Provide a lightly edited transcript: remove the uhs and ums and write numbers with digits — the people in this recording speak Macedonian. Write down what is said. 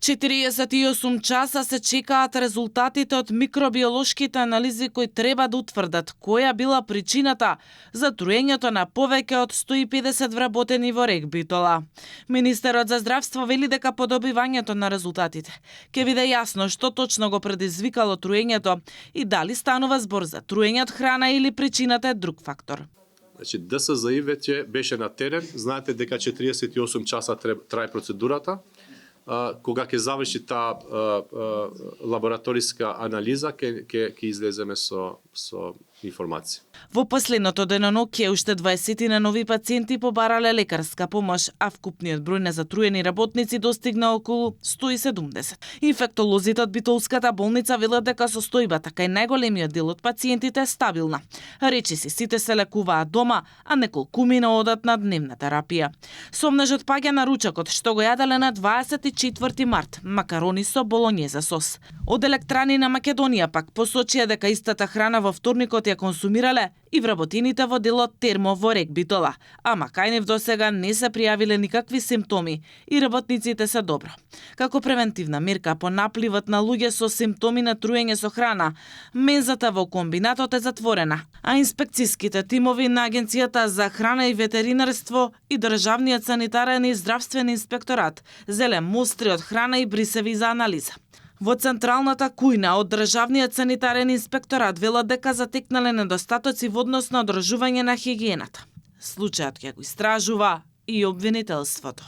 48 часа се чекаат резултатите од микробиолошките анализи кои треба да утврдат која била причината за труењето на повеќе од 150 вработени во Рекбитола. Министерот за здравство вели дека по добивањето на резултатите ќе биде јасно што точно го предизвикало труењето и дали станува збор за труење од храна или причината е друг фактор. Значи, ДСЗИ веќе беше на терен, знаете дека 48 часа трае процедурата. Кога ќе заврши таа лабораториска анализа, ќе излеземе со информација. Во последното деноноќе уште 20 на нови пациенти побарале лекарска помош, а вкупниот број на затруени работници достигна околу 170. Инфектолозите од Битолската болница велат дека состојбата кај најголемиот дел од пациентите е стабилна. Речиси сите се лекуваат дома, а неколкумина одат на дневна терапија. Сомнежот паѓа на ручекот што го јаделе на 24 март, макарони со болонјеза сос. Од Електрани на Македонија пак посочија дека истата храна во вторникот ја консумирале и вработените во делот Термо во Рекбитола, ама кај нив досега не се пријавиле никакви симптоми и работниците се добро. Како превентивна мерка по напливот на луѓе со симптоми на труење со храна, мензата во комбинатот е затворена, а инспекциските тимови на Агенцијата за храна и ветеринарство и Државниот санитарен и здравствен инспекторат зеле мостри од храна и брисеви за анализа. Во централната кујна од Државниот санитарен инспекторат велат дека затекнале недостатоци во однос на одржување на хигиената. Случајот ќе го истражува и обвинителството.